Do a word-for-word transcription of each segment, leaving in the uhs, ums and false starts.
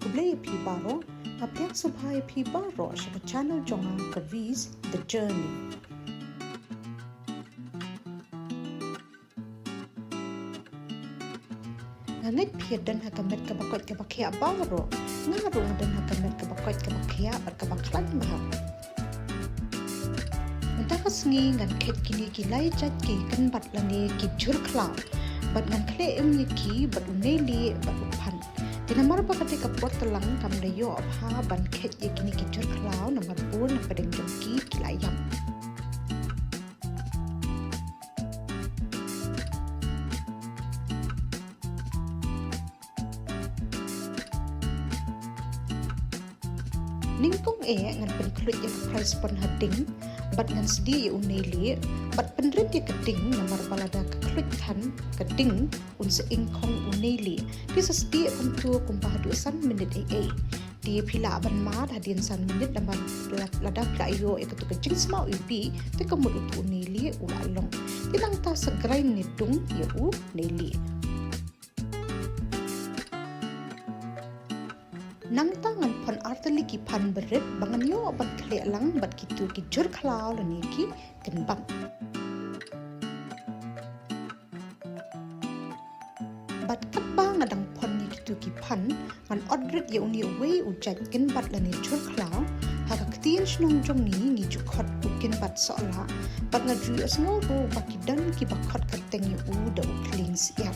Khublei ïa phi baroh, nga pdiang sngewbha ïa phi baroh sha ka channel jong nga ka Vi's The Journey. Nga ngeit phi don ha ka met kaba koit kaba khiah baroh. Nga ruh nga don ha ka met kaba koit kaba khiah bad kaba khlaiñ bha. Mynta ka sngi ngan kheit kine ki lai jait ki kynbat lane ki jhur khlaw. Bad ngan khleh im ïa ki bad u neilieh bad u phan. Te namar ba ka dei ka por tlang kam da ïoh bha ban kheit ïa kine ki jhur khlaw namar bun na pdeng jong ki ki la ïap. Nyngkong eh ngan pynkhluit ïa ka fry sponge ha ding bad ngan sdieh ïa u neilieh bad pynrit ïa ka ding namar ba lada ka khluit than ka ding un sa ingkhong u neilieh. Te sa sdieh kumto kumba haduh san minit ei ei. Te phi lah ban mad hadien san minit namar lada phi la ïoh ïa kato ka jingsmaw iwbih te ka mut uto u neilieh u la long. Te nangta sa grind ne dung ïa u neilieh. Nangta ngan phon artylli ki phan barit ba ngan ïoh ban khleh lang bad kito ki jhur khlaw lane ki kynbat. Bad katba nga dang phon ïa kito ki phan ngan ot rit ïa une uwei u jait kynbat lane jhur khlaw. Ha ka ktien shnong jong ngi ngi ju khot u kynbat sohlah. Bad nga ju ïohsngew ruh ba ki don kiba khot kyrteng ïa u da u khlieng syiar.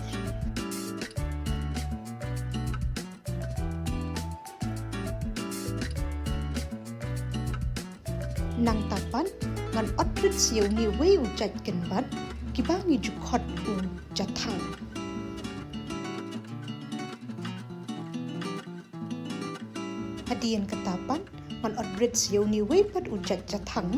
Nangta pat ngan ot rit sa ïa une uwei u jait kynbat kiba ngi ju khot u jathang. Hadien kata pat ngan ot rit sa ïa une uwei pat u jait jathang.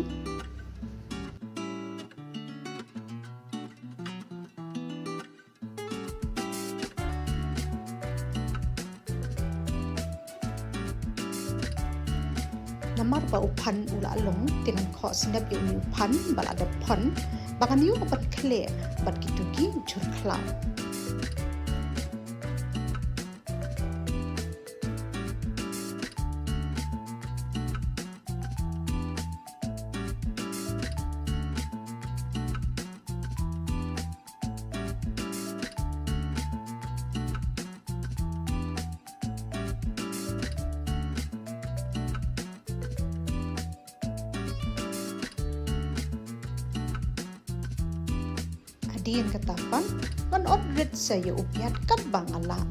Namar ba u phan u la long te ngan khoh snep ïa une u phan ba la dep phon ba ngan ïoh ban khleh bad kito ki jhur khlaw. Hadien kata pat ngan ot rit sa ïa u piat katba nga lah.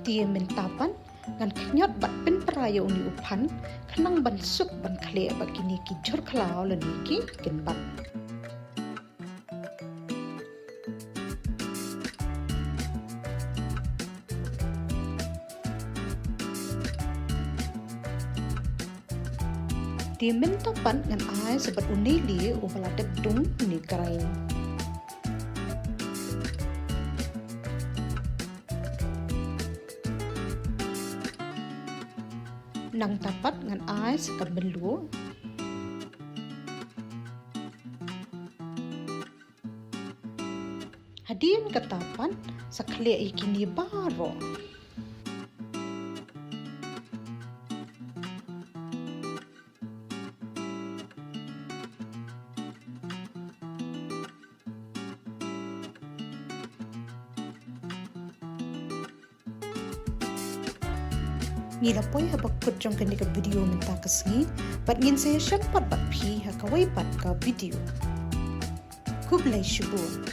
Te mynta pat ngan khñiot bad pynpra ïa une u phan khnang ban suk ban khleh bad kine ki jhur khlaw lane ki kynbat. Te mynta pat ngan ai sa bad une u neilieh uba la dep dung ne grind. Nangta pat ngan ai sa ka mluh. Hadien kata pat sa khleh ïa kine baroh. Ngi la poi ha ba kut jong kane ka video mynta ka sngi bad ngin sa ïashem pat bad phi ha kawei pat ka video. Khublei shibun.